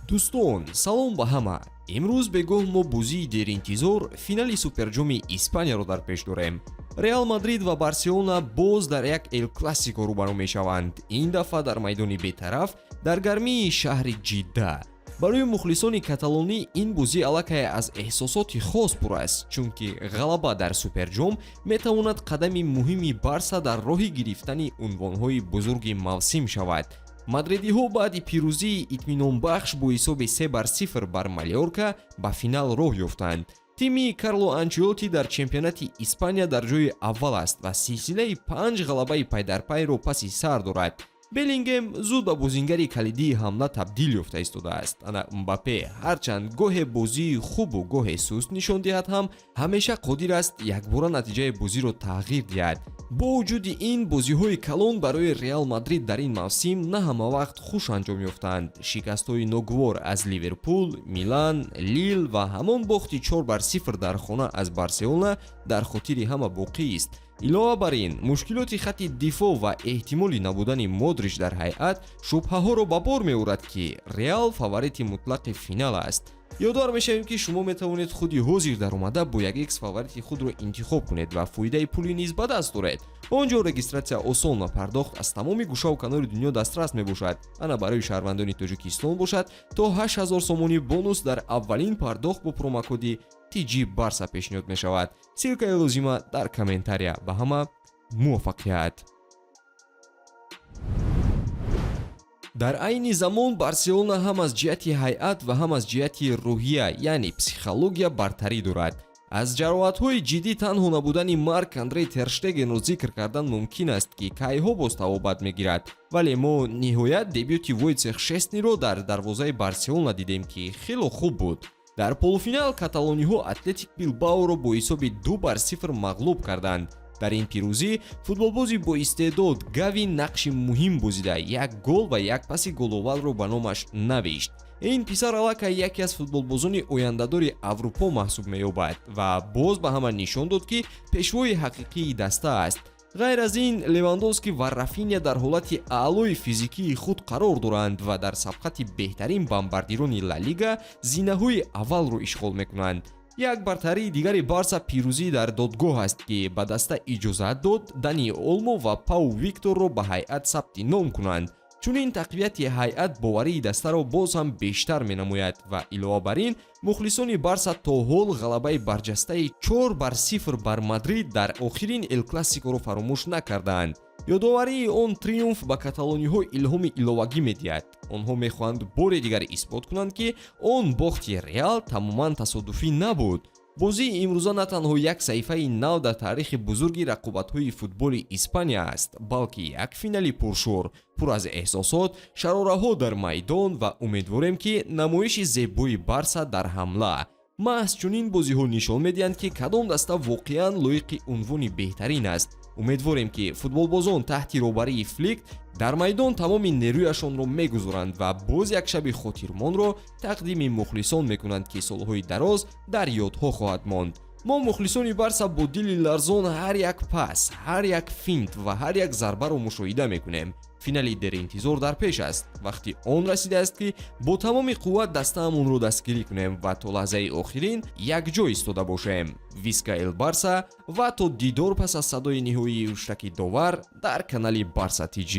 Дӯстон, салом ба ҳама. Имрӯз бегоҳ мо бозии деринтизор, финали Суперҷоми Испанияро дар пеш дорем. Реал Мадрид ва Барселона боз дар як Эл Классико рӯбарӯ мешаванд, ин дафъа дар майдони бетараф, дар гармии шаҳри Ҷидда. Барои мухлисони каталонӣ ин бозӣ аллакай аз эҳсосоти хос пур аст, чунки ғалаба дар Суперҷом метавонад қадами муҳими Барса дар роҳи гирифтани унвонҳои бузурги мавсим шавад. Мадридиҳо баъди пирӯзии итминонбахш бо ҳисоби 3-0 бар Малёрка ба финал роҳ ёфтанд. Тими Карло Анчелоти дар чемпионати Испания дар ҷои аввал аст ва силсилаи панҷ ғалабаи пайдарпайро паси сар дорад. Беллингем зуд ба бозингари калидии ҳамла табдил ёфта истодааст. Ана Мбаппе ҳарчанд гоҳе бозии хубу гоҳе суст нишон диҳад ҳам, ҳамеша қодир аст якбора натиҷаи бозиро тағйир диҳад. Бо вуҷуди ин, бозиҳои калон барои Реал Мадрид дар ин мавсим на ҳама вақт хуш анҷом ёфтанд. Шикастҳои ногувор аз Ливерпул, Милан, Лил ва ҳамон бохти 4-0 дар хона аз Барселона дар хотири ҳама боқист. Илова бар ин, мушкилоти хатти дифоъ ва эҳтимоли набудани Модрич дар ҳайат шубҳаҳоро ба бор меорад, ки Реал фаворити мутлақи финал аст. Ёдовар мешавем, ки шумо метавонед худи ҳозир даромада бо як экс фаворити худро интихоб кунед ва фоидаи пулӣ низ ба даст доред. Он ҷо регистратсия осон ва пардохт аз тамоми гӯшаву канори дунё дастрас мебошад. Ана барои шаҳрвандони Тоҷикистон бошад, то 8000 сомонӣ бонус дар аввалин пардохт бо промокоди TG Барса пешниҳод мешавад. Ссылкаи лозима дар комментария. Ба ҳама муваффақият! Дар айни замон Барселона ҳам аз ҷиҳати ҳайат ва ҳам аз ҷиҳати рӯҳия, яъне психология, бартарӣ дорад. Аз ҷароҳатҳои ҷиддӣ танҳо набудани Марк Андрей Терштегенро зикр кардан мумкин аст, ки кайҳо боз табобат мегирад, вале мо ниҳоят дебюти Войцех Шестниро дар дарвозаи Барселона дидем, ки хело хуб буд. Дар полуфинал каталониҳо Атлетик Билбаоро бо ҳисоби 2-0 мағлуб карданд. Дар ин пирӯзӣ футболбози боистеъдод Гави нақши муҳим бозида, як гол ва як паси головарро ба номаш навишт. Ин писар аллакай яке аз футболбозони ояндадори Аврупо маҳсуб меёбад ва боз ба ҳама нишон дод, ки пешвои ҳақиқии даста аст. Ғайр аз ин, Левандовский ва Рафиня дар ҳолати аълои физикии худ қарор доранд ва дар сабқати беҳтарин бомбардирони Ла Лига зинаҳои аввалро ишғол мекунанд. Як бартарии дигари Барса пирӯзӣ дар додгоҳ аст, ки ба даста иҷозат дод Дани Олмо ва Пау Викторро ба ҳайат сабти ном кунанд. Чунин тақвияти ҳайат боварии дастаро боз ҳам бештар менамояд ва илова бар ин, мухлисони Барса то ҳол ғалабаи барҷастаи 4-0 бар Мадрид дар охирин Эл Классикоро фаромӯш накардаанд. Ёдоварии он триумф ба каталониҳо илҳоми иловагӣ медиҳад. Онҳо мехоҳанд боре дигар исбот кунанд, ки он бохти Реал тамоман тасодуфӣ набуд. Бозии имрӯза на танҳо як саҳифаи нав дар таърихи бузурги рақобатҳои футболи Испания аст, балки як финали пуршӯр, пур аз эҳсосот, шарораҳо дар майдон ва, умедворем, ки намоиши зебои Барса дар ҳамла. Маҳз чунин бозиҳо нишон медиҳанд, ки кадом даста воқеан лоиқи унвони беҳтарин аст. Умедворем, ки футболбозон таҳти роҳбарии Флик дар майдон тамоми нерӯяшонро мегузоранд ва боз як шаби хотирмонро тақдими мухлисон мекунанд, ки солҳои дароз дар ёдҳо хоҳад монд. Мо, мухлисони Барса, бо дили ларзон ҳар як пас, ҳар як финт ва ҳар як зарбаро мушоҳида мекунем. Финали деринтизор дар пеш аст. Вақти он расидааст, ки бо тамоми қувват дастаамонро дастгирӣ кунем ва то лаҳзаи охирин якҷо истода бошем. Виска эл Барса ва то дидор пас аз садои ниҳоии ҳуштаки довар дар канали Барса Тҷ.